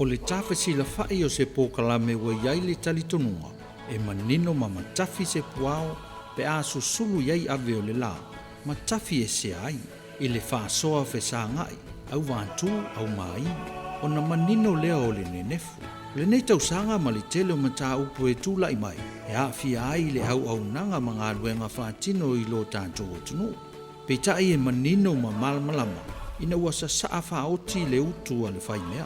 O le Ta Fesilafai o se polokalame ua i ai le talitonuga e manino ma matafi se puao pe a susulu i ai ave o le la ma tafi esea ai i le faasoa fesagai, auvatū, aumāi, ona manino lea o le nenefu. O lenei tausaga ma le tele o mataupu e tulai mai e aafia ai le auaunaga ma galuega faatino i lo tatou atunuu. Peitai e manino ma malamalama ina ua sasaa faaoti le utu a le faimea,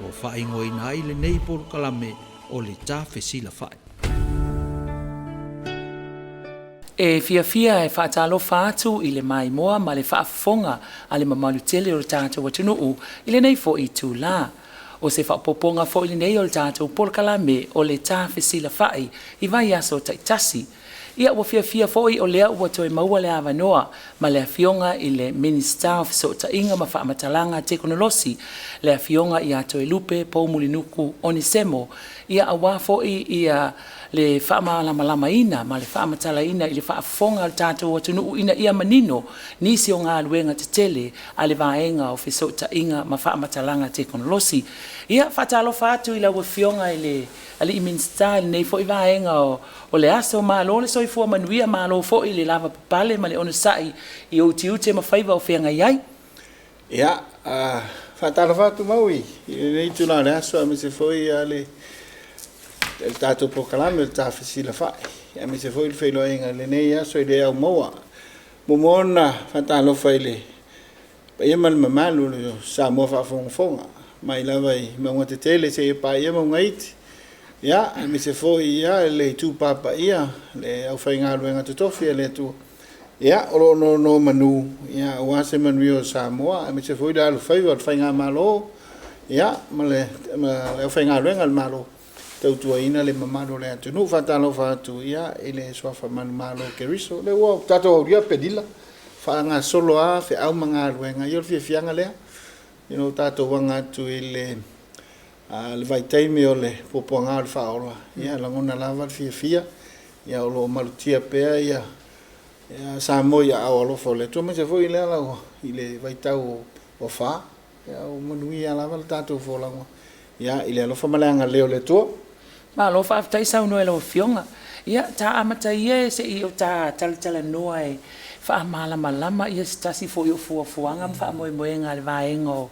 ua faaigoaina ai lenei polokalame o le Ta Fesilafai. E fiafia e faatalofa atu i le maimoa ma le faafofoga a le mamalu tele o le tatou atunuu i lenei foi itulā. O se faaopoopoga foi lenei o le tatou polokalame o le Ta Fesilafai i vaiaso taitasi. Ia ua fiafia foi o lea ua toe maua le avanoa ma le Afioga i le Minisita o Fesootaiga ma Faamatalaga Tekonolosi, le Afioga ia Toelupe Poumulinuku Onesemo, ia aua foi ia le faamalamalamaina ma le faamatalaina i le faafofoga a le tatou atunuu ina ia manino nisi o galuega tetele a le Vaega o Fesootaiga ma Faamatalaga Tekonolosi. Ia, faatalofa atu i lau Afioga i le Alii Minisita i lenei foi vaega o le aso. Malo le soifua manuia, malo foi le lavapapale ma le onosai i ou tiute ma faiva o feagai ai. Ia, faatalofa atu mau i lenei itula o le aso, aemaise foi le tatou polokalame o le Ta Fesilafai, aemaise foi le feiloaiga i lenei aso i le au maua. Muamua ona faatalofa i le paia ma le mamalu o le Samoa faafogafoga, mai lava i mauga tetele seia paia mauga iti, ia, aemaise foi le itupa paia, le aufaigaluega totofi a le Atua, ia, o lo o nonomanu aua se manuia o Samoa, aemaise foi le alofaiva o le faigamalo, ia, ma le aufaigaluega a le Malo, tautuaina le mamalu o le atunuu. Faatalofa atu ia i le suafa manumalo o Keriso, o lea ua tatou aulia Pelila, faagasolo lava feau ma galuega, ia o le fiafiaga lea, ina ua tatou aga atu i le vaitaimi o le puapuaga o le faaola, ia e lagona lava le fiafia, ia o lo o malutia pea ia Samoa i aao alofa o le Atua, aemaise foi lea i le vaitau o afa, ia ua manuia lava le tatou folauga ia i le alofa ma le agalelei o le Atua. Malo faafetai saunoa i lau Afioga. Ia, ta amata ia se i o ta talatalanoa e faamalamalama ia se tasi foi o fuafuaga ma faamoemoega a le Vaega o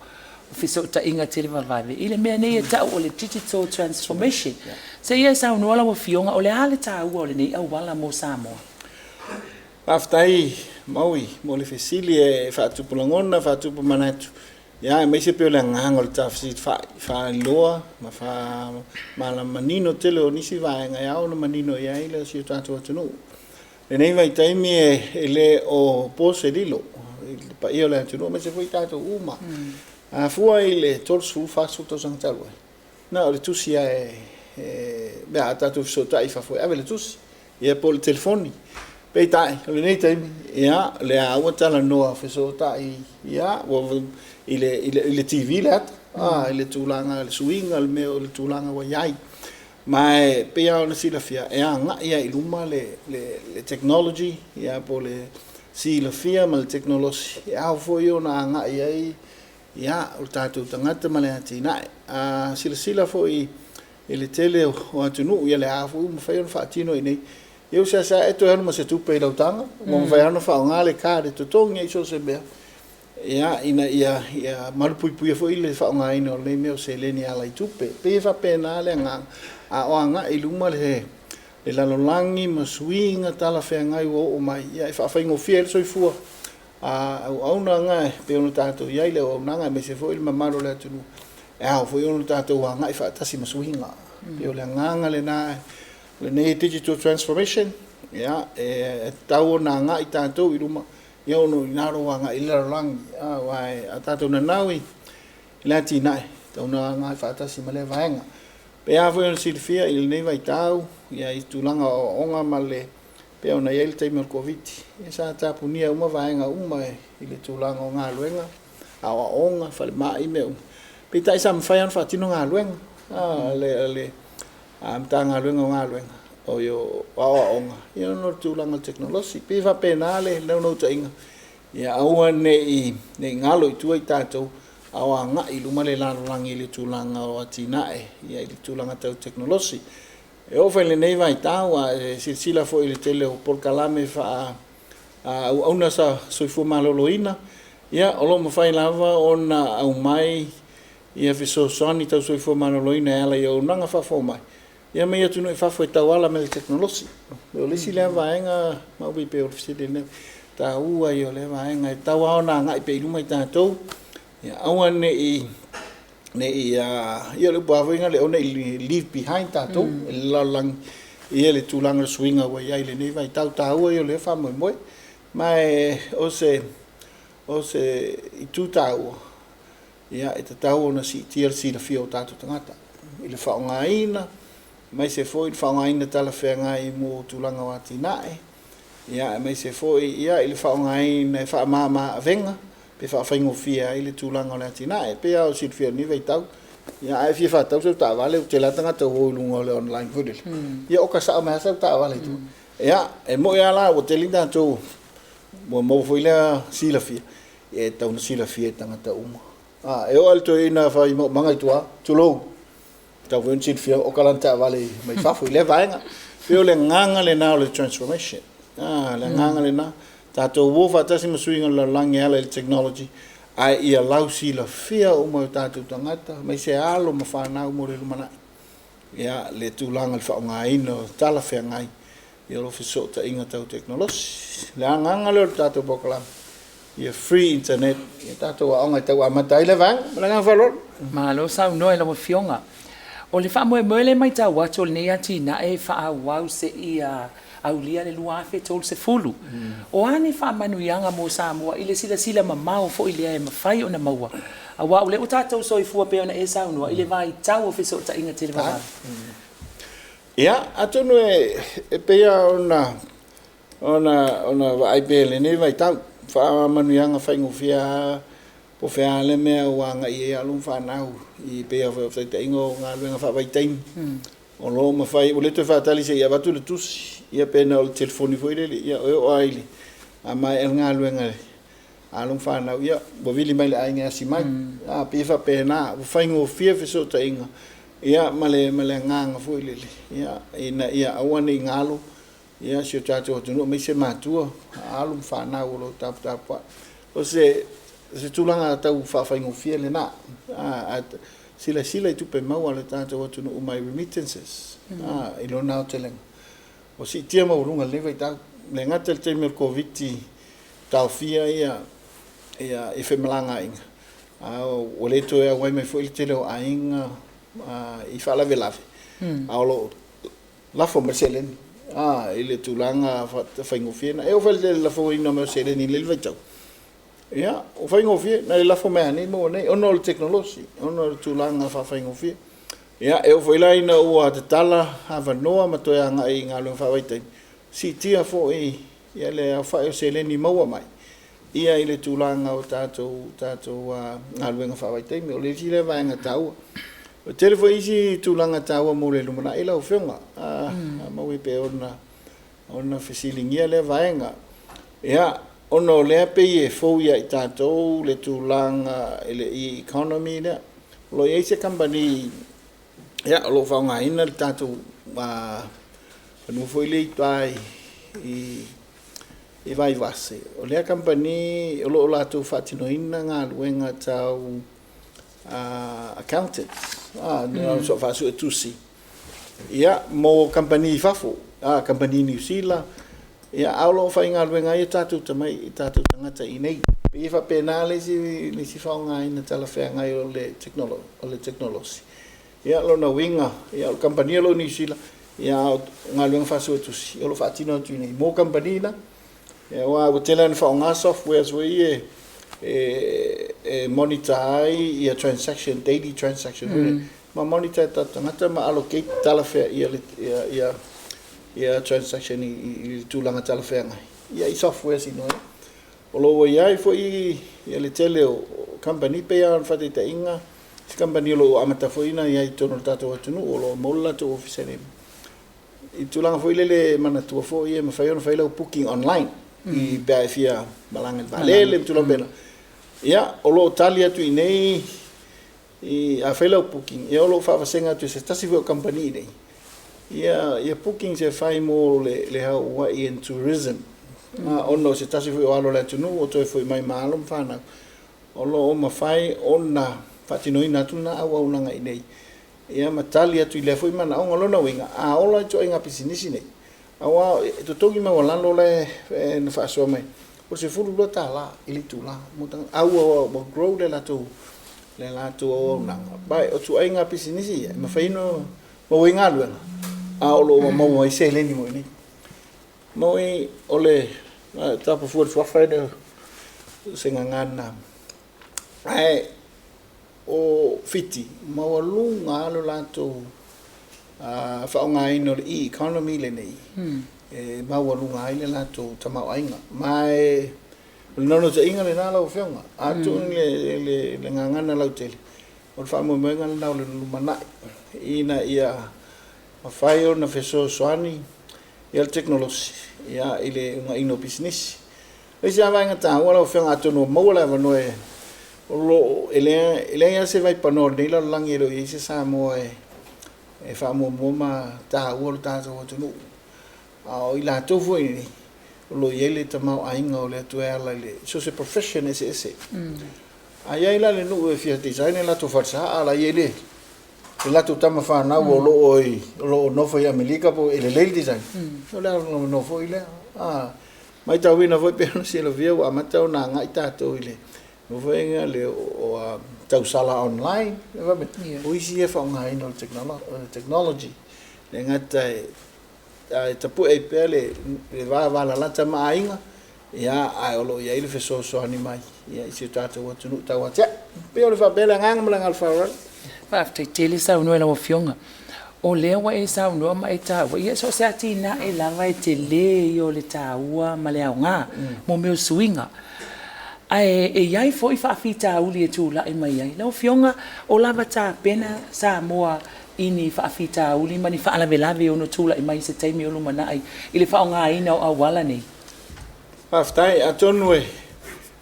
Fesootaiga Televavave i le mea nei e tau o le Digital Transformation. Se i e saunoa lau Afioga, o le a le taua o lenei auala mo Samoa? Faafetai Maui mo le fesili e faatupu lagona, faatupu manatu, ia aemaise pei o le agaga o le ta fesilafai, faailoa ma faamalamalama tele o nisi vaega e ao ona manino i ai le si o tatou atunuu. Lenei vaitaimi e le o po se lilo i le paia o le atunuu, aemaise foi tatou uma. A fua i le 30, 40 tausaga talu ai, na o le tusi lava e mea a tatou fesootai i fafo e ave le tusi, ia po o le telefoni. Peitai, o lenei taimi, ia, o lea ua talanoa fesootai ia, i le TV le ata, i le tulaga o le suiga o le mea o le tulaga ua i ai. Ma e pei lava ona silafia, e agai lava i luma le technology, ia, po o le silafia ma le tekonolosi, e ao foi ona agai ai ia, o tatou tagata ma le atinae. A silasila foi i le tele o atunuu, ia le a foi ua mafai ona faatino i inei. Ia ua seasea e toe alu ma se tupe i lau taga, ua mafai ona faaaoga le card e totogi ai so o se mea, ia, ina ia malupuipuia foi le faaaogaina o lenei mea o seleni e ala i tupe. E pei e faapena le agaga, a o agai i luma le lalolagi ma suiga talafeagai ua oo mai, ia e faafaigofie ai le soifua auauna na e pei ona tatou i ai le auaunaga, aemaise foi le mamalu o le atunuu, e ao foi ona tatou agai faatasi ma suiga. E pei o le agaga lena, lenei digital transformation, ia, e tatau ona agai tatou i luma, ia ona o i ina o lo o agai i ai le lalolagi. Aua a tatou nanau i le atinae, e tatau ona agai faatasi ma lea vaega. Pei lava foi ona silafia i lenei vaitau, ia, i tulaga o aoaoga ma le pei ona i ai le taimi o le Koviti, ia sa tapunia uma vaega uma i le tulaga o galuega, aoaoga, falemai, mea uma. Peitai sa mafai ona faatino galuega a le Matagaluega o Galuega, o aoaoga, ia ona o le tulaga o le tekonolosi. E pei e faapena le naunautaiga, ia aua ne i galo i tua i tatou, A o agai i luma le lalolagi i le tulaga o atinae, ia i le tulaga tau tekonolosi. E oo foi i lenei vaitau, a e silasila foi i le tele o polokalame faa auauna sa soifua maloloina, ia o lo o mafai lava ona aumai ia fesoasoani tau soifua maloloina e ala i auaunaga faafomai ia mai atunuu i fafo e tauala mai i le tekonolosi. O le isi lea vaega, Mauu, pei o le fesili lea taua ia o lea vaega e tatau lava ona agai pea i luma tatou, ia aua ne i ia o le upu lava foi lea aua ne i leave behind tatou e le lalolagi i le tulaga o le suiga ua i ai i lenei vaitau. Taua ia o lea faamoemoe. Ma o se itu taua, ia e tatau ona siitia le silafia o tatou tagata i le faaaogaina, aemaise foi le faaaogaina talafeagai mo tulaga o atinae, ia aemaise foi ia i le faaaogaina e faamama avega pe faafaigofie ai le tulaga o le atinae. E pei lava ona silafia i lenei vaitau, ia a e fia faatau sau taavale, ua tele lava tagata ua o i luga o le online foi lele, ia oka sao mai lava sau taavale i tua. Ia, e moni lava la ua tele tatou ua maua foi lea silafia, e tatau ona silafia e tagata uma. E oo lava i le toeaina fai maumaga i tua, tulou, e tatau foi ona silafia e oka lana taavale mai fafo i lea vaega. E pei o le agaga lena o le transformation, o le agaga lena, tatou o faatasi ma suiga o le lalolagi e ala i le technology, ae ia lausilafia uma e o tatou tagata, aemaise alo ma fanau mo le lumanai, ia le tulaga i le faaaogaina o talafeagai o fesootaiga tau tekonolosi. O le agaga lea o le tatou polokalame, ia free internet i tatou aoga e tau amata ai lea vaega. Ma le agaga faaaloalo. Malo saunoa i lau Afioga. O le faamoemoe lea e matau atu o lenei atinae e faaauau seia aulia le 2030. O a ni faamanuiaga mo Samoa i le silasila mamao foi lea e mafai ona maua, aua o lea ua tatou soifua pei ona e saunoa i le vaitau o fesootaiga televavave. Ia, atonu e pei lava ona vaai pea i lenei vaitau, faamanuiaga faigofie lava po o fea lava le mea ua agai i ai alo ma fanau, e pei lava foi o le faataitaiga o galuega faavaitaimi, o lo o mafai, ua le toe faatali se i avatu le tusi, ia pe na o le telefoni foi lele, ia e oo lava i le a maea le galuega a alo ma fanau, ia ua vili mai i le aiga e asi mai. E pei e faapena, ua faigofie fesootaiga, ia ma le agaga foi lele, ia, ina ia aua ne i galo ia si o tatou atunuu aemaise matua, alo ma fanau o lo o taputapuai. O se tulaga tau faafaigofie lena. A silasila i tupe maua a le tatou atunuu mai remittances i lona aotelega, ua siitia maualuga i lenei vaitau. E le gata i le taimi o le Koviti taofia ia femalagaaiga, a ua le toe auai mai foi le tele o aiga i faalavelave, a o lo o lafo mai seleni i le tulaga faigofie. E oo foi i le lafoina mai o seleni i lenei vaitau, ia, ua faigofie, na o le lafo mai lava nei maua nei, ona o le tekonolosi, ona o le tulaga faafaigofie. Ia, e oo foi la ina ua tatala avanoa ma toe agai i galuega faavaitaimi, siitia foi le aofai o seleni maua mai ia i le tulaga o tatou galuega faavaitaimi. O le isi lea vaega taua. E tele foi isi tulaga taua mo le lumanai lau Afioga, Maui e pei ona fesiligia lea vaega. Ia, ona o lea e pei e fou ia i tatou le tulaga i le e-economy lea. O lo o i ai se kamupani ia, o lo o faaaogaina le tatou fanua foi lea i uta i Vaivase. O lea kamupani o lo o latou faatinoina galuega tau accountants, faasuetusi, ia, mo kamupani i fafo, kamupani Niu Sila, ia, a o lo o faigaluega ai tatou tagata i inei. E pei e faapena le isi faaaogaina talafeagai o le tekonolosi. Ia, lona uiga, ia, o le kamupani o lo o i Niu Sila, ia, a o galuega faasuetusi o lo o faatino atu i inei mo kamupani la. Aua ua tele lava ina faaaoga softwares foi ia e monitor ai ia transaction, daily transaction foi lea, ma monitor e tatou tagata ma allocate talafea ia transaction i le tulaga talafeagai ia i softwares inoa. O lo o ua i ai foi ia le tele o kamupani, pei lava o le faataitaiga, se kamupani o lo o amata foi ona i ai i totonu o le tatou atunuu, o lo o maua le latou ofisa i le tulaga foi lele e manatua foi e mafai ona fai lau booking online i pe a e fia malaga i le vaalele ma tulaga faapena. Ia, o lo o tali atu i inei i, a fai lau booking, ia o lo o faavasega atu e se tasi foi o kamupani i inei, ia, ia bookings e fai mo le, le Hawaiian Tourism. Ona o se tasi foi o alo o le atunuu o toe foi mai ma alo ma fanau, o lo o mafai ona faatinoina atu lena auaunaga i inei, ia ma tali atu i lea foi manaoga. O lona uiga, a ola ituaiga pisinisi nei, aua e totogi maualalo la e na faasoa mai, o le $12 i le itula mo tagata, a ua grow le latou auaunaga. Ma o ituaiga pisinisi ia, e mafai ona maua ai galuega, a o lo o maua ai seleni mo i inei. Moi o le tapafua le suafa e le o se gagana, ae o Fiti maualuga lava lo latou faaaogaina o le e-economy lenei, e maualuga ai le latou tamaoaiga. Ma e o le naunautaiga lena lau Afioga, atonu le gagana lautele, o le faamoemoega lena o le lumanai, ina ia mafai ona fesoasoani ia le tekonolosi i le unaiina o pisinisi. O le isi lava vaega taua lau Afioga, atonu ua maua le avanoa o lo o e leai lava se vaipanoa o lenei lalolagi e le o i ai se Samoa e faamuamua ma taua lo tatou atunuu. A o i latou foi nei o lo o i ai le tamaoaiga o le Atua e ala i le so o se profession eseese. A i ai la le nuu e fia design e latou falesa, a la i ai le latou tama fanau o lo o i o lo o nofo i Amerika po e lelei le design, o le avanoa foi lea. Matauina foi pei ona silafia ua amata ona agai tatou i le nofoaiga le o tausala online. O isi ia faaaogaina o le technology le gata e tapue ai pea le vavalalata ma aiga, ia, ae o lo o i ai le fesoasoani mai i si o tatou atunuu tauatiae. Pei o le faapea le agaga ma le agaga faaaloalo. Faafetai tele saunoa i lau Afioga. O lea ua e saunoa ma e taua, ia so o se atinae lava e tele ia o le taua ma le aoga mo mea o suiga. Ae e i ai foi faafitauli e tulai mai ai. Lau Afioga, o lava tapena Samoa i ni faafitauli ma ni faalavelave e ono tulai mai i se taimi o lumanai i le faaaogaina o auala nei? Faafetai. Atonu e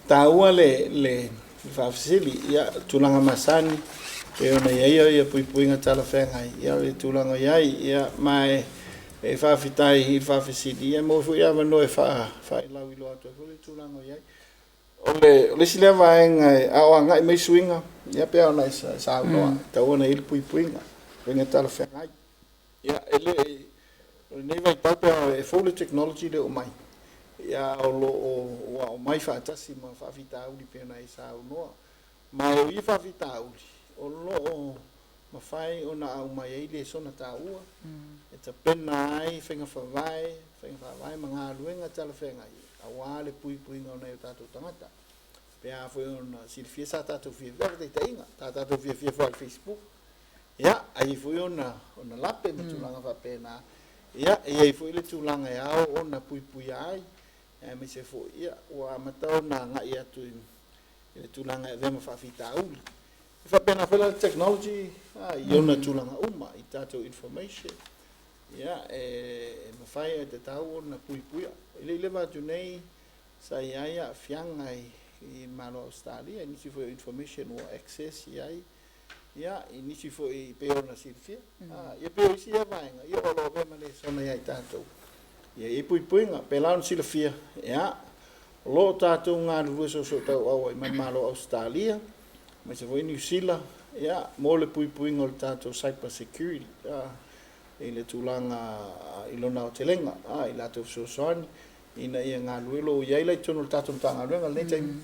taua le faafesili. Ia, tulaga masani pei ona i ai ia puipuiga talafeagai, ia o le tulaga o i ai. Ia, ma e faafetai i le faafesili, ia maua foi avanoa e failauiloa atu ai foi le tulaga o i ai. O le isi lea vaega, a o agai mai suiga, ia pei ona e saunoa, tatau ona i ai le puipuiga, puipuiga talafeagai. Ia, e le o lenei vaitau pe e fou le technology lea ua aumai, ia o lo o ua aumai faatasi ma faafitauli pei ona e saunoa. Ma o ia faafitauli, o lo o mafai ona aumai ai lesona taua, e tapena ai faiga faavae ma galuega talafeagai, aua le puipuiga o nai o tatou tagata. Pe a foi ona silafia sa tatou fiafia, faataitaiga, sa tatou fiafia foi i le Facebook, ia, ai foi ona lape ma tulaga faapena, ia, e i ai foi le tulaga e ao ona puipuia ai, aemaise foi, ia, ua amata ona agai atu i le tulaga e avea ma faafitauli. E faapena foi la le technology i ona tulaga uma i tatou information, ia, e mafai e tatau ona puipuia. E le i leva atu nei sa i ai aafiaga i le Malo o Ausetalia i nisi foi o information ua access i ai, ia, i nisi foi pei ona silafia. Ia pei o isi ia vaega, ia o lo o avea ma lesona ia i tatou. Ia i ai puipuiga, pei la ona silafia, ia, o lo o tatou galulue soosootaua ai ma le Malo o Ausetalia, aemaise foi Niu Sila, ia, mo le puipuiga o le tatou cyber security, i le tulaga i lona aotelega, i latou fesoasoani, ina ia galulue o lo o i ai la i totonu o le tatou Matagaluega i lenei taimi,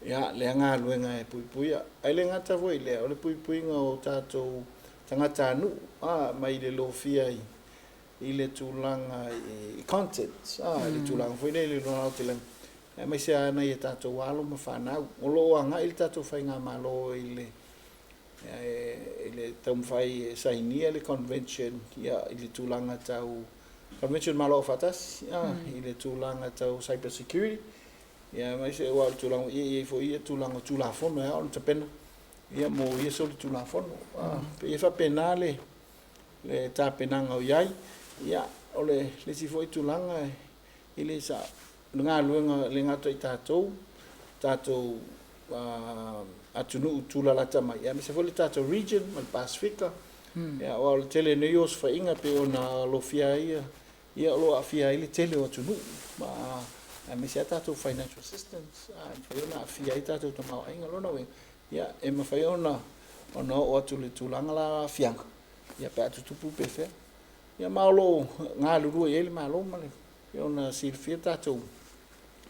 ia, lea galuega e puipuia. Ae le gata foi i lea, o le puipuiga o tatou tagatanuu, mai le lofia i le tulaga i content, i le tulaga foi lea i le lona aotelega, aemaise lava nai a tatou alo ma fanau. O lo o agai le tatou faigamalo i le taumafai e sainia le convention, ia, i le tulaga tau convention Malo Aufaatasi, i le tulaga tau cyber security, ia, aemaise aua o le tulaga ia i ai foi ia tulaga o Tulafono e ao ona tapena, ia, mo ia solitulafono. Pei e faapena le tapenaga o i ai. Ia, o le isi foi tulaga e le sa o le galuega le gata i tatou atunuu tulalata mai, aemaise foi le tatou region ma le Pasefika. Ia, aua o le tele nei o osofaiga e pei ona alofia ai, ia o lo o aafia ai le tele o atunuu, ma aemaise lava tatou financial systems, e mafai ona aafia ai tatou tamaoaiga. O lona uiga, ia, e mafai ona oo atu i le tulaga la o aafiaga, ia pe a tutupu pe fea. Ia ma o lo o galulue i ai le Malo ma le, pei ona silafia tatou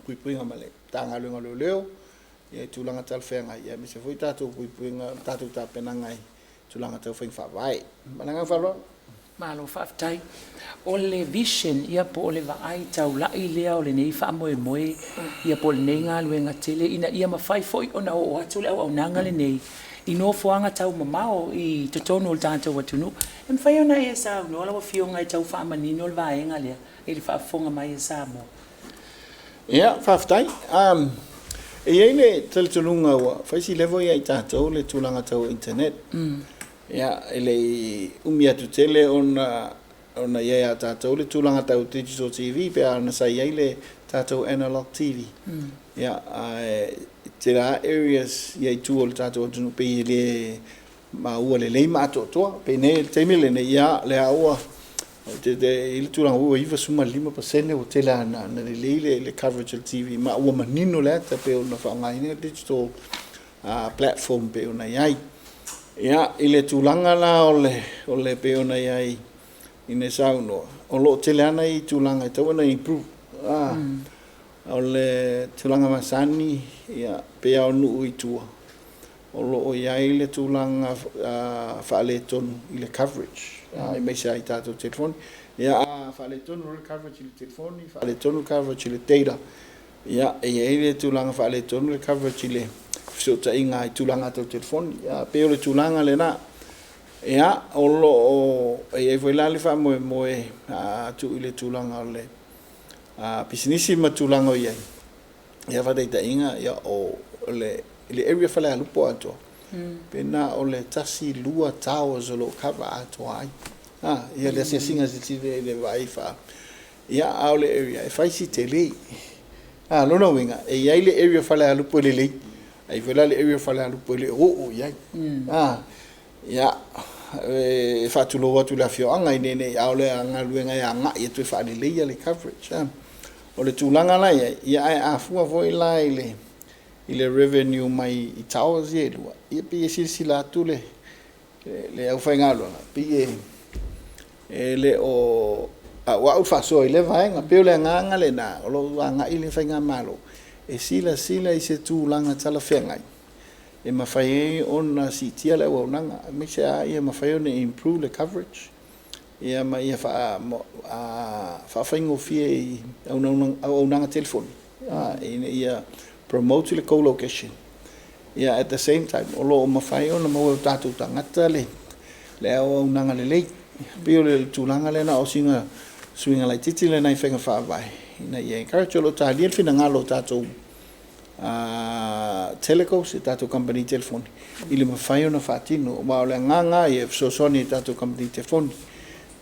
puipuiga ma le Matagaluega o Leoleo ia i tulaga talafeagai, aemaise foi tatou puipuiga, tatou tapenaga i tulaga tau faiga faavae. Ma le agaga faaaloalo. Malo faafetai. O le vision ia po o le vaai taulai lea o lenei faamoemoe ia po o lenei galuega tele ina ia mafai foi ona oo atu le auaunaga lenei i nofoaga taumamao i totonu o le tatou atunuu. E mafai ona e saunoa lau Afioga e tau faamanino le vaega lea i le faafofoga mai a Samoa? Ia, faafetai. E i ai le talitonuga ua fai si level ia i tatou le tulaga tau internet. Ia, e le i umi atu tele ona i ai ia tatou le tulaga tau digital TV pe a ona sa i ai le tatou analog TV. Ia, ae tele lava areas ia i tua o le tatou atunuu pei e le maua lelei ma atoatoa. Pei nei i le taimi lenei, ia, lea ua i le tulaga ua 95% ua tele lava ina lelei le coverage o le TV ma ua manino le ata pei ona faaaogaina le digital platform pei ona i ai. Ia, i le tulaga la o le pei ona i ai ina saunoa, o lo o tele lava nai tulaga e tatau ona improve. O le tulaga masani, ia, pei lava o nuu i tua, o lo o i ai le tulaga faaletonu i le coverage, aemaise lava i tatou telefoni. Ia, a faaletonu loa le coverage i le telefoni, faaletonu le coverage i le data, ia, e i ai le tulaga faaletonu le coverage i le fesootaiga i tulaga tau telefoni. Ia, pei o le tulaga lena. Ia, o lo o i ai foi la le faamoemoe atu i le tulaga o le pisinisi ma tulaga o i ai. Ia, faataitaiga, ia, o le area Falealupo atoa, pe na o le 1, 2 towers o lo o cover atoa ai. Ia le asiasiga silasila i le vaai faa. Ia, a o le area e fai si tele. Lona uiga, e i ai le area Falealupo e lelei, ai foi la le area Falealupo e le o oo i ai. Ia, e faatulou atu i le afioaga i nei a o le galuega e agai atu e faaleleia le coverage. O le tulaga la i ai, ia, ae a fua foi la i le revenue mai i towers ia e lua, ia pei e silasila atu le aufaigaluega, pei e le o auau faasoa i lea vaega. Pei o le agaga lena o lo o agai le faigamalo e silasila i se tulaga talafeagai e mafai ai ona siitia le auaunaga, aemaise lava ia mafai ona improve le coverage, ia ma ia faafaigofie i auaunaga telefoni ina ia promote le co-location. Ia, at the same time, o lo o mafai ona maua e o tatou tagata le auaunaga lelei. Pei o le tulaga lea na o sina suiga laitiiti lena i faiga faavae ina ia encourage. O lo o talia le finagalo o tatou telecos, e tatou kamupani telefoni, i le mafai ona faatino, aua o le agaga ia e fesoasoani i tatou kamupani telefoni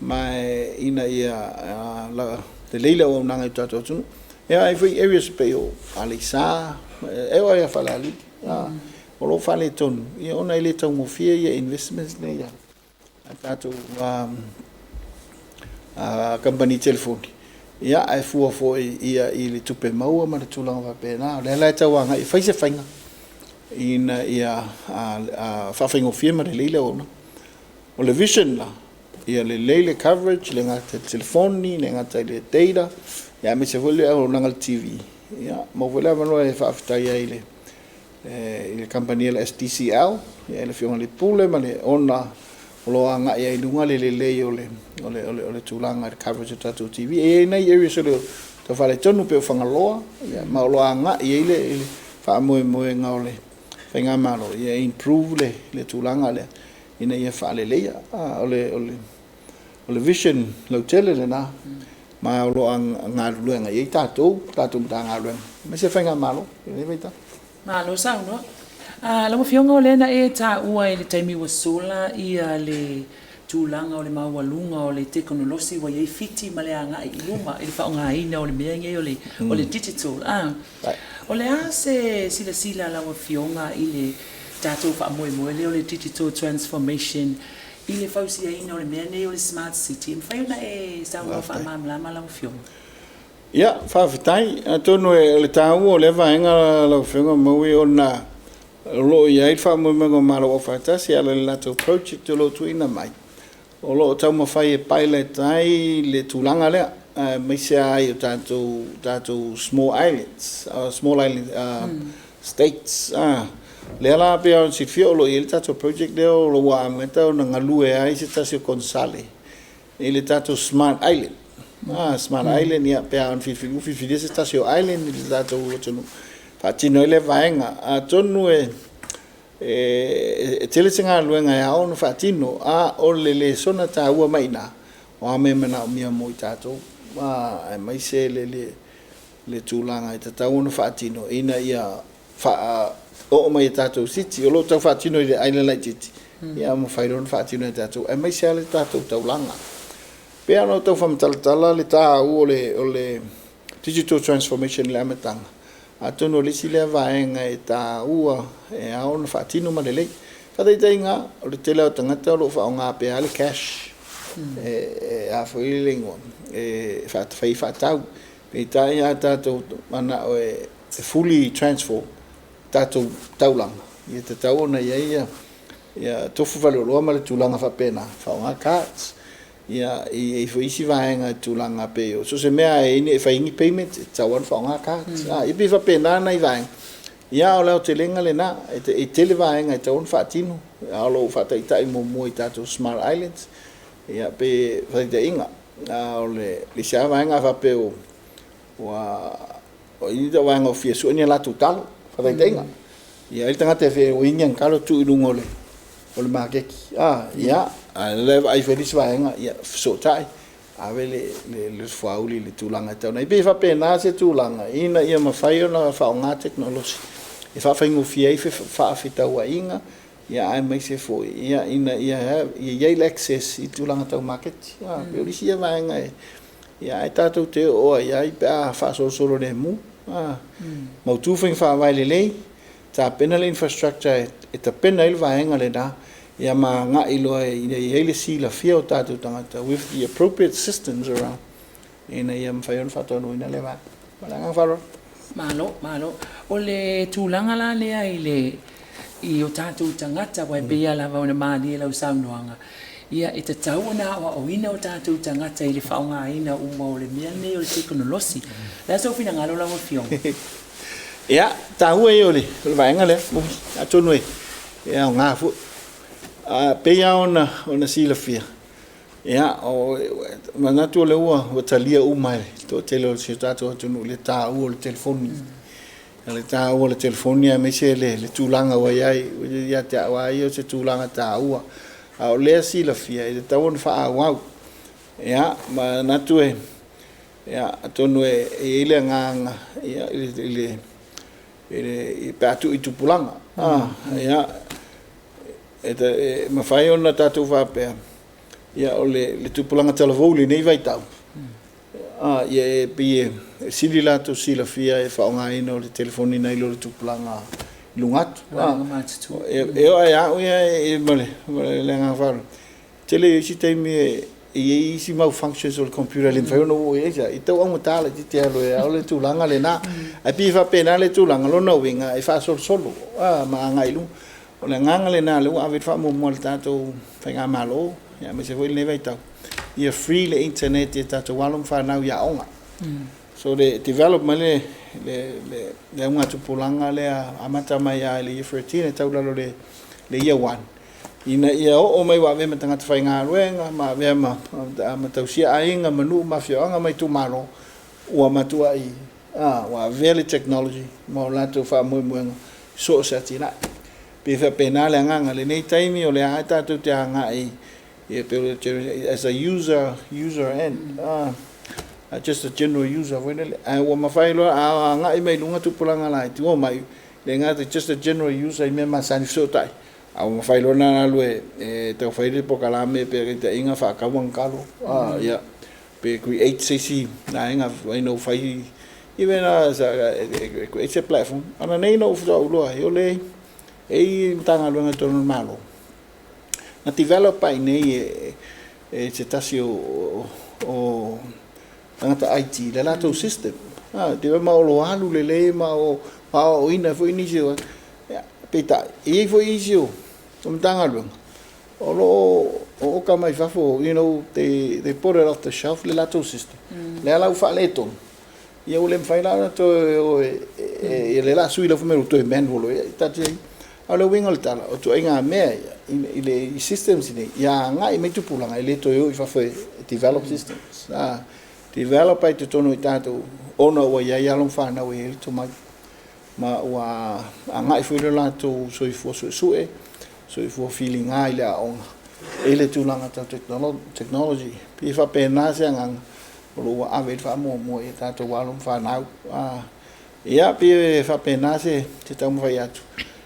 ma ina ia lelei le auaunaga i tatou atunuu. Ia, ai foi areas pei o Aleisa, e oo lava ia Falealili, o lo o faaletonu, ia, ona e le taugofie ia investments nei a tatou kamupani telefoni, ia, ae fua foi ia i le tupe maua ma le tulaga faapena. O lea la e tau agai e fai se faiga ina ia faafaigofie ma lelei le auaunaga. O le vision la, ia lelei le coverage, le gata i le telefoni, le gata i le data, ia, aemaise foi le auaunaga i le TV. Ia, maua foi le avanoa e faafetai ai i le kamupani a le SDCL, ia, le Afioga i le Pule ma le ona o lo o agai ai i luga le lelei o le tulaga i le coverage o tatou TV. E i ai nai areas o le tau faaletonu pei o Fagaloa, ia, ma o lo o agai i ai le faamoemoega o le faigamalo ia improve le tulaga lea ina ia faaleleia. O le vision lautele lena ma o lo o galulue agai i ai tatou Matagaluega aemaise faigamalo i lenei vaitau. Malo saunoa. Lau Afioga o lea na e taua i le taimi ua sola ia le tulaga o le maualuga o le tekonolosi ua i ai Fiti ma le agai i luma i le faaaogaina o le mea nei o le o le digital a. O le a se silasila a lau Afioga i le tatou faamoemoe lea o le digital transformation i le fausiaina o le mea nei o le smart city? E mafai ona e saunoa faamalamalama lau Afioga? Ia, faafetai. Atonu o le taua o lea vaega lau Afioga Maui ona o lo o i ai le faamoemoega o Malo Aufaatasi e ala i le latou project o lo o tuuina mai, o lo o taumafai e pilot ai le tulaga lea, aemaise lava i o tatou small islands, small island states. Lea la pei ona silafia o lo o i ai le tatou project lea o lo o ua amata ona galue ai se tasi o konesale i le tatou Smart Island. Smart Island, ia, pe a ona filifili, filifilia se tasi o island i le tatou atunuu, faatino ai lea vaega. Atonu e tele se galuega e ao ona faatino, a o le lesona taua mai i ina, o a mea e manaomia mo i tatou, aemaise le tulaga e tatau ona faatino ina ia faaoo mai e tatou city. O lo o tau faatino i le island laitiiti, ia mafai loa ona faatino e tatou, aemaise lava le tatou taulaga. Pei ona ou tau faamatalatala le taua o le digital transformation i le amataga, atonu o le isi lea vaega e taua e ao ona faatino ma lelei. Faataitaiga, o le tele o tagata o lo o faaaoga pea le cash, e a foi le igoa, e fai faatau. Peitai a tatou manao e fully transform tatou taulaga, ia tatau ona i ai ia tofu faleoloa ma le tulaga faapena, faaaoga cards. Ia, i ai foi isi vaega i tulaga pei o so o se mea e fai ai ni payment, e tatau ona faaaoga cards. Ia pei faapena nai vaega. Ia, o le aotelega lena, e tele vaega e tatau ona faatino, a o lo o faataitai muamua i tatou smart islands. Ia, pe faataitaiga, a o le isi lava vaega a faapea ua o i ni vaega o fia sue ni a latou talo, faataitaiga. Ia ai le tagata e fia ui ni ana talo tuu i luga o le maketi. Ia, a o lea e vaai foi le isi vaega, ia fesootai, ave le fuauli i le tulaga e tatau ona i ai. E pei e faapena se tulaga ina ia mafai ona faaaoga tekonolosi e faafaigofie ai fefaafetauaiga, ia aemaise foi ia ina ia i ai le access i tulaga tau maketi. Pei o le isi ia vaega e ia ae tatou te oo ai ai pe a faasolosolo lemu. Mautu faiga faavae lelei, tapena le infrastructure e tapena ai le vaega lena, ia ma agai loa ina ia i ai le silafia o tatou tagata with the appropriate systems around ina ia mafai ona faataunuuina lea vaega. Ma le agaga faaaloalo. Malo, malo. O le tulaga la lea i le i o tatou tagata, ua e pei lava ona malie lau saunoaga, ia e tatau ona aoaoina o tatou tagata i le faaaogaina uma o le mea lenei o le tekonolosi. O le a sou finagalo lau Afioga? Ia, taua ia o le vaega lea, atonu e aoga foi. Pei lava ona silafia, ia, o manatu o lea ua talia uma e le toatele o si o tatou atunuu le taua o le telefoni. Le taua o le telefoni aemaise le tulaga ua i ai, ia te au lava ia o se tulaga taua. A o lea silafia e tatau ona faaauau. Ia, manatu e, ia, atonu e i ai le agaga, ia, i le pe a tuu i tupulaga. Ia, e mafai ona tatou faapea, ia, o le tupulaga talavou i lenei vaitau, ia e pei e sili latou silafia e faaaogaina o le telefoni nai lo le tupulaga i luga atu. E oo ia au ia ma le agaga faaaloalo, tele i isi taimi e i ai isi mau functions o le computer e le mafai ona oo i ai, e tau augata laitiiti e alu e ao le tulaga lena. Ae pei e faapena le tulaga, lona uiga e faasolosolo ma agai i luga. O le agaga lena lea ua ave i ai le faamuamua a le tatou faigamalo, aemaise foi lenei vaitau, ia free le internet i tatou alo ma fanau i aoga. So le develop mai le augatupulaga lea amata mai lava i le Year 13 e tau lalo le Year 1, ina ia oo mai ua avea ma tagata faigaluega ma avea ma tausia aiga ma nuu ma afioaga ma itumalo, ua matuai ua avea le technology ma o latou faamoemoega so o se atinae. Pe faapena le agaga lenei taimi o lea lava tatou te agai as a user end, just a general user foi lele, ae ua mafai loa a agai mai luga tupulaga laiti ua omai le gata just a general user i mea masani fesootai. A ua mafai loa ona alu e tau fai le polokalame pe taitaiga faatau ana talo, ia, pe create se isi vaega ina ua fai even e create se platform. Ona nei na ou faatoa ou iloa ai, o le e i ai Matagaluega i totonu o le Malo na develop ai nei e se tasi o tagata IT le latou system. Ma o lo o alu lelei ma o aoaoina foi nisi o peitai, e i ai foi isi o Matagaluega o lo o oka mai fafo, they put it off the shelf le latou system. Lea la ua faaletonu, ia ua le mafai la ona toe o e le la sui la fai mai ua toe manual loa, ia taatia ia. A o le uiga o le tala, o ituaiga mea ia i le systems nei, ia agai mai tupulaga e le toe o i fafo e develop systems. Develop ai totonu i tatou ona ua i ai alo ma fanau e i ai le tomai ma ua agai foi le latou soifua suesue, soifua filiga i le aoga i le tulaga tau technology. Pei e faapena se agaga o lo o ua ave i le faamuamua i tatou alo ma fanau. Ia, pei e faapena se taumafai atu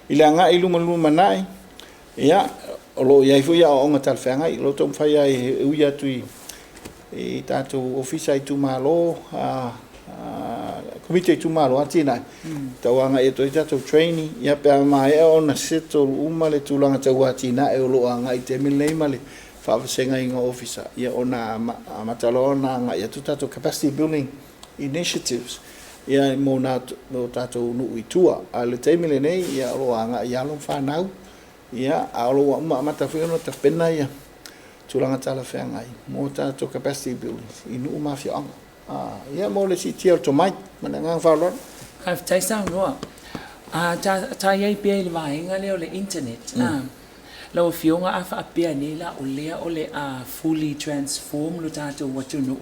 i le agai i luma lumanai. Ia, o lo o i ai foi aoaoga talafeagai o lo o taumafai ai e ui atu i tatou ofisa itumalo, komiti itumalo atinae tau agai atu ai tatou training, ia pe a maea ona settle uma le tulaga tau atinae o lo o agai i taimi lenei ma le faavasegaina o ofisa, ia ona amata loa ona agai atu tatou capacity building initiatives ia mo tatou nuu i tua. A o le taimi lenei, ia o lo o agai i alo ma fanau, ia a o lo o ua uma amata foi ona tapena ia tulaga talafeagai mo tatou capacity building i nuu ma afioaga. Ia mo le siitia o le tomai ma le agaga faaaloalo. Faafetai saunoa. Ta i ai pea i le vaega lea o le internet. Lau Afioga, a faapea nei la o lea o le a fully transform lo tatou atunuu,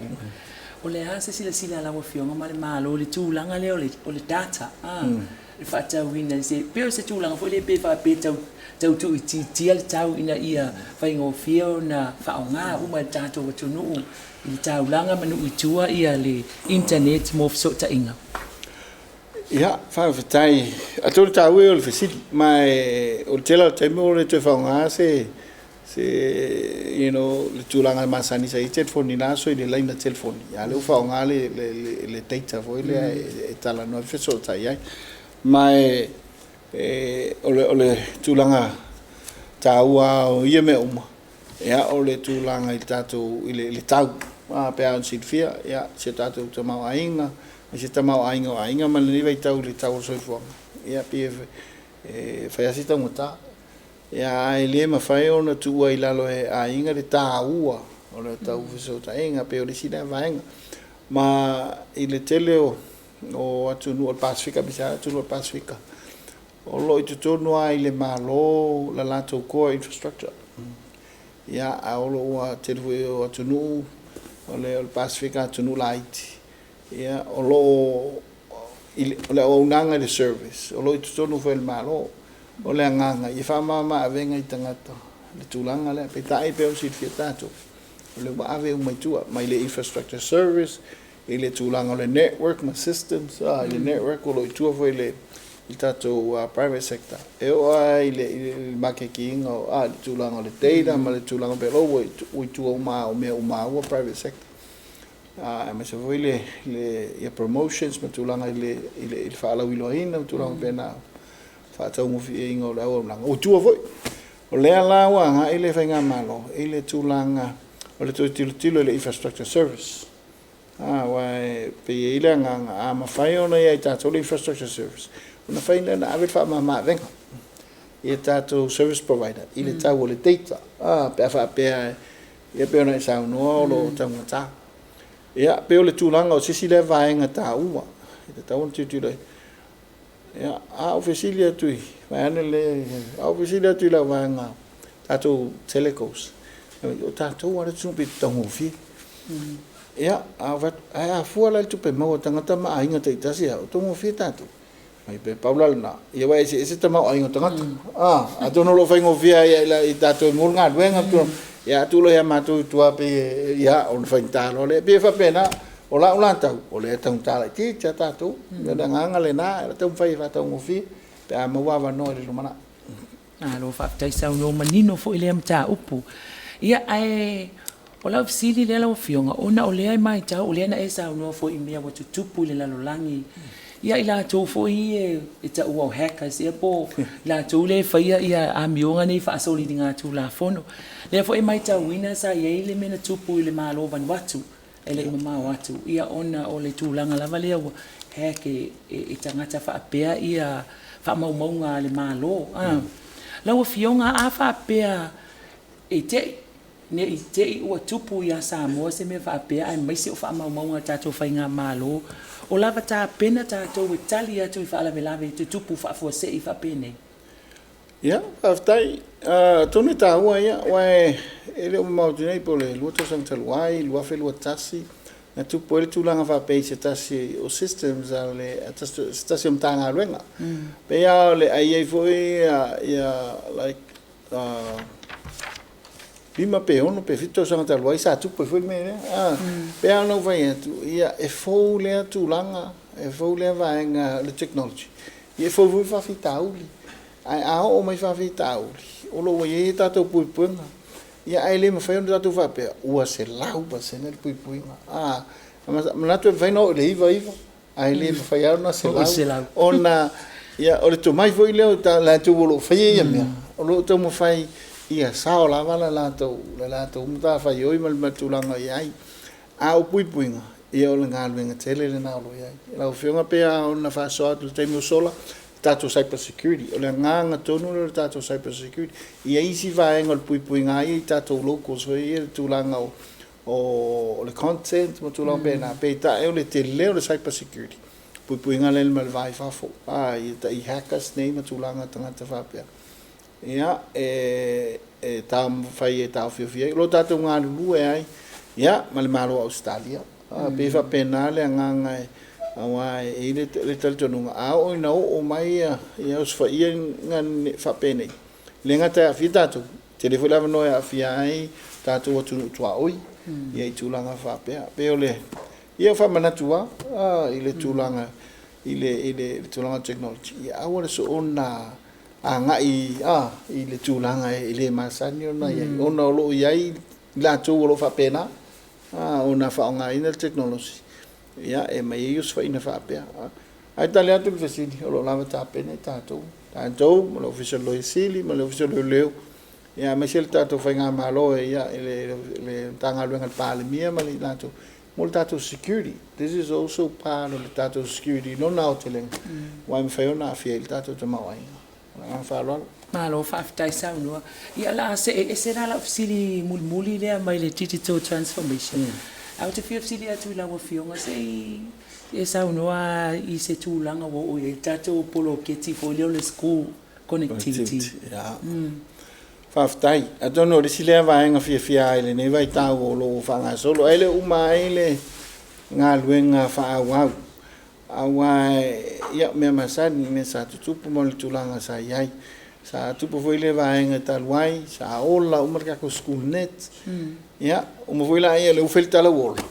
o le a se silasila a lau Afioga ma le Malo i le tulaga lea o le data, le faatauina i se pei o se tulaga foi lea pe faapea tau tuuitiitia le tau ina ia faigofie ona faaaoga uma e le tatou atunuu i le taulaga ma nuu i tua ia le internet mo fesootaiga? Ia, faafetai. Atonu taua ia o le fesili, ma o le tele o taimi o le toe faaaoga se le tulaga masani sa i ai telefoni i na aso i le laina telefoni. Ia lea ua faaaoga le data foi lea e talanoa fesootai ai. Ma o le tulaga taua o ia mea uma, ia o le tulaga i le tatou i le tau pe a ona silafia, ia si o tatou tamaoaiga, se tamaoaiga o aiga ma lenei vaitau i le tau o le soifuaga, ia pei e fai lava si taugata. Ia ae le mafai ona tuua i lalo e aiga le taua o le tau fesootaiga, pei o le isi lea vaega. Ma i le tele o atunuu o le Pasefika, aemaise lava atunuu o le Pasefika, o lo o i totonu lava i le Malo la latou core infrastructure. Ia, a o lo o ua tele foi o atunuu o le Pasefika, atunuu laiti, ia o lo o o le auaunaga i le service o lo o i totonu foi o le Malo. O le agaga ia faamama avega i tagata le tulaga lea, peitai pei ona silafia tatou, o le ua ave uma i tua mai le infrastructure service i le tulaga o le network ma systems, i le network o lo o i tua foi le tatou private sector, e oo lava i le maketiina o le tulaga o le data ma le tulaga pea ua i tua uma o mea uma ua private sector. Aemaise foi le ia promotions ma tulaga i le faalauiloaina ma tulaga faapena, faataugofieina o le auaunaga ua tua foi. O lea la ua agai le faigamalo i le tulaga o le toe tilotilo i le infrastructure service. Aua e pei e i ai le agaga, a mafai ona i ai tatou le infrastructure service, ona fai lea ona ave le faamama avega i tatou service provider i le tau o le data, pe a faapea ia pei ona e saunoa o lo o taugata. Ia pei o le tulaga o se isi lea vaega taua e tatau ona tilotilo ai. Ia, a ou fesili atu i vaeane le a ou fesili atu i lau vaega tatou telecos, o tatou lava le atunuu pito taugofie. Ia, ae a fua la i le tupe maua a tagata ma aiga taitasi, o taugofie tatou. Ai pe pau la lena, ia ua eseese tamaoaiga o tagata. Atonu o lo o faigofie ai i tatou e maua le galuega, ia atu loa ia matou i tua pe ia ona faigata loa lea. Pei e faapena, o lau la tau, o lea e taugata laitiiti a tatou. O le agaga lena, e taumafai e faataugofie pe a maua avanoa i le lumanai. Malo faafetai saunoa manino foi lea mataupu. Ia ae o lau fesili lea lau Afioga, ona o lea e matau o lea na e saunoa foi i mea ua tutupu i le lalolagi, ia i latou foi ia e taua o hackers ia po o latou lea e faia ia amioga nei faasolitulafono. Lea foi e matauina sa i ai le mea na tupu i le Malo o Vanuatu e le i mamao atu, ia ona o le tulaga lava lea ua hack e tagata faapea ia faamaumauga a le Malo. Lau Afioga a faapea e te i, ne i te i ua tupu ia Samoa se mea faapea aemaise o faamaumauga a le tatou faigamalo, o lava tapena tatou e tali atu i faalavelave e tutupu faafuasei faapenei? Ia, faafetai. Atonu e taua ia, aua e le o mamao atu nei po o le 2 tausaga talu ai, 2021, na tupu ai le tulaga faapea i se tasi o systems a le se tasi o Matagaluega. Pei lava o le ai i ai foi ia like 5 pe 6 pe 7 tausaga talu ai sa tupu ai foi le mea lea. Pei lava ona ou fai atu, ia e fou lea tulaga, e fou lea vaega o le technology. Ia e fou foi faafitauli. Ae a oo mai faafitauli, o lo o ua i ai a tatou puipuiga. Ia ae le mafai ona tatou faapea ua 100% le puipuiga. Manatu e mafai ona oo i le 99 ae le mafai lava ona 100 ona ia o le tomai foi lea o latou o lo o faia ia mea, o lo o taumafai ia sao lava le latou matafaioi ma le tulaga o i ai. A o puipuiga, ia o le galuega tele lena o lo o i ai. Lau Afioga pei lava ona faasoa atu i le taimi ua sola, le tatou cyber security. O le agaga tonu lea o le tatou cyber security. E i ai isi vaega o le puipuiga lava ia i tatou locals foi ia i le tulaga o le content ma tulaga faapena, peitai o le tele o le cyber security, puipuiga lea mai le va i fafo, i tai hackers nei ma tulaga tagata faapea. Ia, e taumafai e taofiofi ai. O lo o tatou galulue ai, ia, ma le Malo o Ausetalia. Pei e faapena le agaga aua e i ai le talitonuga, a oo ina oo mai ia osofaiga faapenei, e le gata e aafia tatou, e tele foi le avanoa e aafia ai tatou atunuu tuaoi i tulaga faapea. Pei o le ia faamanatu lava i le tulaga i le tulaga o le technology, ia aua le soona agai i le tulaga e le masani ona i ai, ona o lo o i ai i latou o lo o faapena ona faaaogaina le tekonolosi e aumai ai osofaiga faapea. Ae tali atu i le fesili, o lo o lava tapena i tatou ma le Ofisa o le Loia Sili ma le Ofisa o Leoleo, aemaise le tatou faigamalo i le Matagaluega a le Palemia ma i latou mo le tatou security. This is also part o le tatou security i lona aotelega, aua e mafai ona aafia ai le tatou tamaoaiga. Ma le agaga faaaloalo. Malo faafetai saunoa. Ia o le a see ese la lau fesili mulimuli lea mai le digital transformation. Ae ou te fia fesili atu i lau Afioga se i e saunoa i se tulaga ua oo i ai le tatou poloketi foi lea o le school connectivity. Faafetai. Atonu o le isi lea vaega fiafia ai i lenei vaitau o lo o faagasolo. Ae le o uma ai le galuega faaauau. Aua ia, o mea masani, mea sa tutupu ma le tulaga sa i ai. Sa tupu foi le vaega talu ai, sa ola uma le tatou school net. Ia, uma foi laia, lea ua fai le tala ua ola.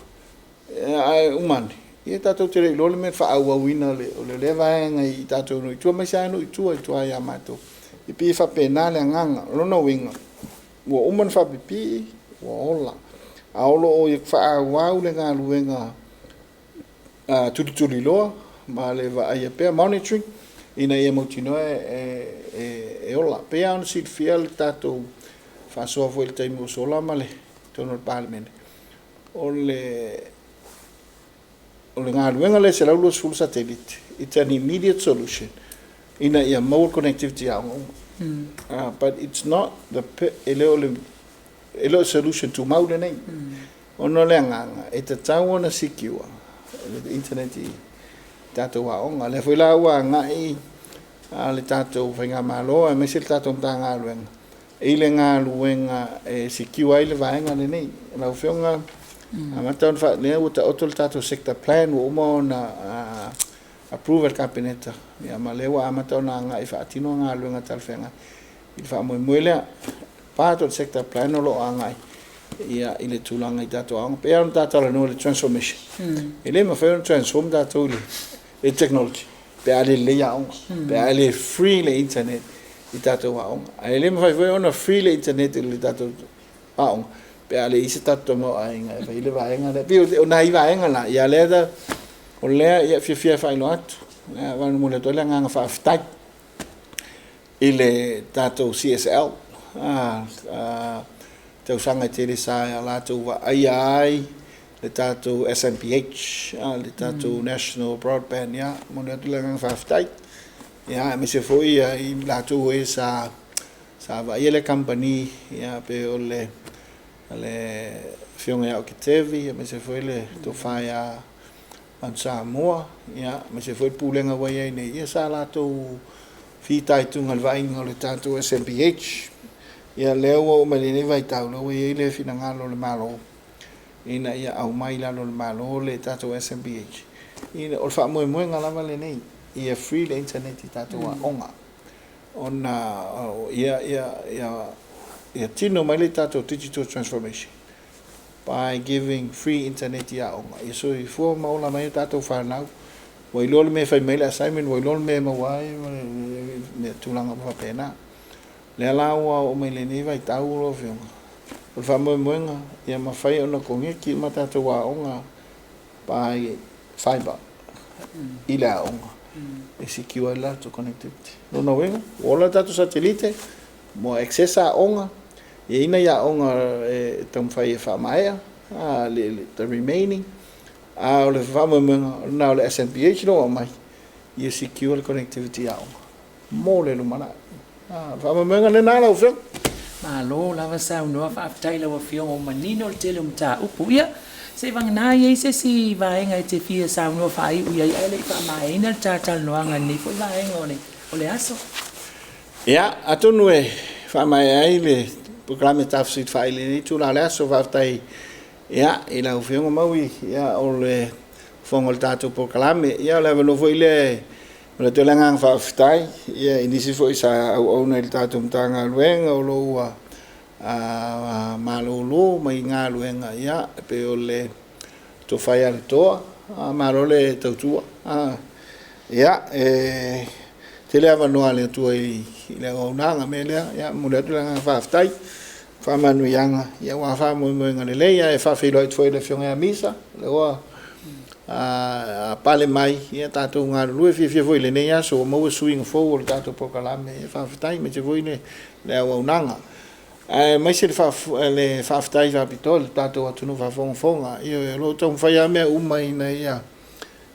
Ae uma ane, ia tatou te le iloa le mea faaauauina o lea vaega i tatou nuu i tua, aemaise lava nuu i tua i tua ia matou. E pei e faapena le agaga. O lona uiga, ua uma ona faapipii, ua ola. A o lo o faaauau le galuega tulituliloa ma le vaaia pea, monitoring, ina ia mautinoa e ola. E pei lava ona silafia le tatou faasoa foi i le taimi ua sola ma le totonu o le Palemene, o le galuega lea e 120 satellite, it's an immediate solution ina ia maua connectivity i aoga uma. But it's not the, e le o le e le o solution tumau lenei. Ona o le agaga, e tatau ona secure le internet i tatou aoga. Lea foi la ua agai le tatou faigamalo aemaise le tatou Matagaluega i le galuega e secure ai le vaega lenei. Lau Afioga, amata ona lea ua taoto le tatou sector plan ua uma ona approve e le Kapeneta, ia ma lea ua amata ona agai e faatino galuega talafeagai i le faamoemoe lea. Part o le sector plan o lo o agai ia i le tulaga i tatou aoga. Pei lava ona ta talanoa i le transformation. E le mafai ona transform tatou i le technology pe a le lelei aoga, pe a le free le internet i tatou aoga. Ae le mafai foi ona free le internet i le tatou aoga pe a leai se tatou tamaoaiga e fai ai le vaega lea. E pei o nai vaega na, ia lea da, o lea ia fiafia e faailoa atu, ia momoli atu ai le agaga faafetai i le tatou CSL, tausaga e tele sa latou vaaia ai le tatou SNPH, le tatou National Broadband, ia momoli atu le agaga faafetai. Ia aemaise foi i latou e sa vaaia le kamupani, ia pei o le Afioga ia Oketevi, aemaise foi le Tofa ia Manusamoa, ia aemaise foi le Pulega ua i ai nei, ia sa latou fitaituga i le vaaiga o le tatou SNPH. Ia lea ua oo mai lenei vaitau, lea ua i ai le finagalo o le Malo ina ia aumai i lalo o le Malo le tatou SNPH. Ina, o le faamoemoega lava lenei, ia free le internet i tatou aoga, ona ia tino mai le tatou digital transformation by giving free internet i aoga, ia soifua ma ola mai tatou fanau, ua iloa le mea e fai mai le assignment, ua iloa le mea e maua ai mea tulaga uma faapena. Lea la ua oo mai lenei vaitau lau Afioga, o le faamoemoega ia mafai ona koneti uma tatou aoga by fiber i le aoga e secure ai le latou connectivity. Lona uiga, ua ola le tatou satelite mo access aoga, e i ai nai aoga e taumafai e faamaea the remaining, a o le faamoemoega na o le SNPH lea ua aumai ia secure le connectivity i aoga mo le lumanai. Faamoemoega lena lau Afioga. Malo lava saunoa, faafetai i lau Afioga ua manino le tele o mataupu. Ia, se i vagana i ai se isi vaega e te fia saunoa faaiu i ai ae le i faamaeaina le ta talanoaga i lenei foi vaega o le aso. Ia, atonu e faamaea ai le polokalame tafesili i lenei itula o le aso. Faafetai ia, i lau Afioga Maui, ia, o le fofoga o le tatou polokalame. Ia, o le avanoa foi lea e momoli atu ai le agaga faafetai ia, i nisi foi sa auauna i le tatou Matagaluega o lo o ua malolo mai galuega, ia, e pei o le Tofa ia Letoa, malo le tautua. Ia, e tele avanoa a le Atua i le auaunaga mea lea, ia, momoli atu le agaga faafetai, faamanuiaga ia aua faamoemoega lelei. Ae faafeiloai atu foi i le Afioga ia Misa, lea ua pale mai, ia tatou galulue fiafia foi i lenei aso ua maua suiga fou o le tatou polokalame. Ia faafetai, aemaise foi le auaunaga. Aemaise le faafetai faapitoa i le tatou atunuu faafogafoga. Ioe, o lo o taumafai lava mea uma ina ia,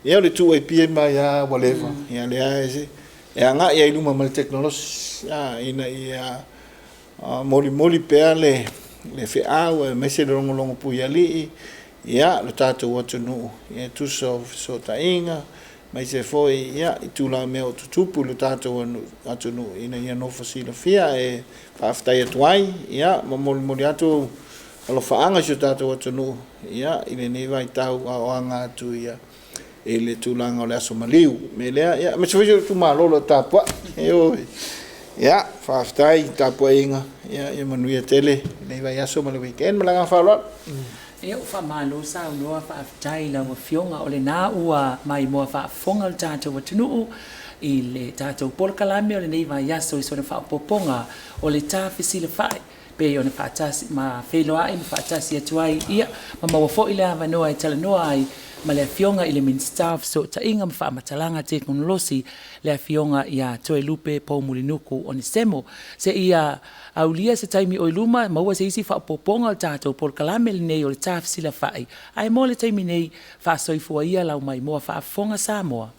ia o le 2AP mai lava ua leva, ia lea e agai ai i luma ma le tekonolosi, ina ia molimoli pea le feau aemaise le logologo puialii, ia, lo tatou atunuu, ia tusa o fesootaiga, aemaise foi ia, i tulaga mea o tutupu i lo tatou atunuu ina ia nofo silafia. E faafetai atu ai, ia, ma molimoli atu alofaaga i si o tatou atunuu, ia, i lenei vaitau a o aga atu ia i le tulaga o le aso maliu. O le mea lea, ia, aemaise foi si ou itumalo o lo o tapuai. Ioe. Ia, faafetai i tapuaiga, ia, ia manuia tele lenei vaiaso ma le weekend ma le agaga faaaloalo. Ia, ua faamalo saunoa, faafetai i lau Afioga. O lena ua maimoa faafofoga le tatou atunuu i le tatou polokalame o lenei vaiaso i sona faaopoopoga o le ta fesilafai pei ona faatasi ma feiloai ma faatasi atu ai, ia, ma maua foi le avanoa e talanoa ai ma le Afioga i le Minisita o Fesootaiga ma Faamatalaga Tekonolosi, le Afioga ia Toelupe Poumulinuku Onesemo. Seia aulia se taimi o i luma, maua se isi faaopoopoga o le tatou polokalame lenei o le Ta Fesilafai, ae mo le taimi nei, faasoifua ia lau maimoa faafofoga Samoa.